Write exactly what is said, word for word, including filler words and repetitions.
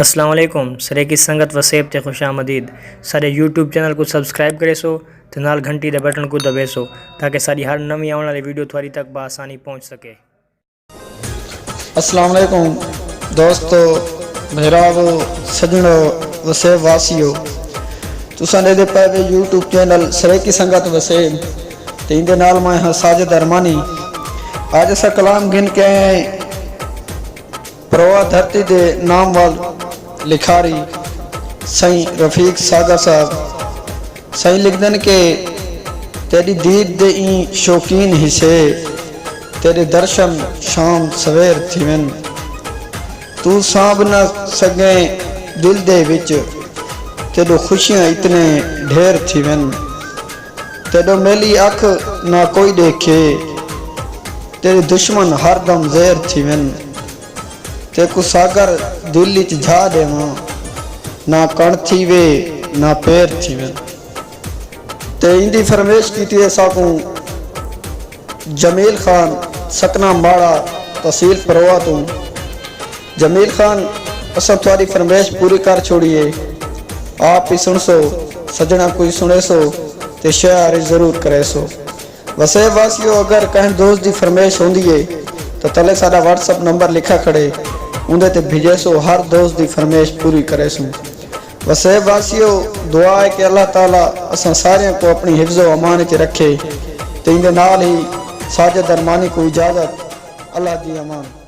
السلام علیکم، سریکی سنگت وسیب تے خوش آمدید۔ ساݙے یوٹیوب چینل کوں سبسکرائب کریسو تے نال گھنٹی دے بٹن کوں دبیسو، تاکہ ساݙی ہر نویں آوݨ والی ویڈیو تہاݙی تک بآسانی پہنچ سکے۔ السلام علیکم دوستو، بھراوو، سڄݨو، وسیب واسیو۔ تساں ݙیہدے پئے وے یوٹیوب چینل سریکی سنگت وسیب، تے ایندے نال میں ہاں ساجد ارمانی۔ اڄ اساں کلام گھن کے آئے ہیں پروا دھرتی دے نامور لکھاری سئیں رفیق ساگر صاحب۔ سئیں لکھدن کہ تیݙی دید دے ایں شوقین حصے، تیݙے درشن شام سویر تھیون۔ توں سانبھ نہ سڳیں دل دے وچ، تیݙو خوشیاں اتنے ڈھیر تھیون۔ تیݙو میلی اکھ نہ کوئی ݙیکھے، تیݙے دشمن ہر دم زیر تھیون۔ تیکوں ساگر دل اچ جھا ݙیواں، نہ کݨ تھیوے نہ پیر تھیون۔ تے ایندی فرمیش کیتی ہے ساکوں جمیل خان، سکنا ماڑا، تحصیل پروا توں۔ جمیل خان، اساں تہاݙی فرمیش پوری کر چھوڑی ہے، آپ ہی سݨسو، سڄݨاں کوں ہی سݨیسو تے شیئر ضرور کریسو۔ وسیب واسیو، اگر کہیں دوست دی فرمیش ہوندی ہے تاں تلے ساݙا واٹس اپ نمبر لکھا کھڑے، اوندے تے بھیجیسو، ہر دوست دی فرمیش پوری کریسوں۔ وسیب واسیو، دعا ہے کہ اللہ تعالی اساں ساریاں کوں اپݨی حفظ و امان اچ رکھے۔ تے ایندے نال ہی ساجد ارمانی کوں اجازت، اللہ دی امان۔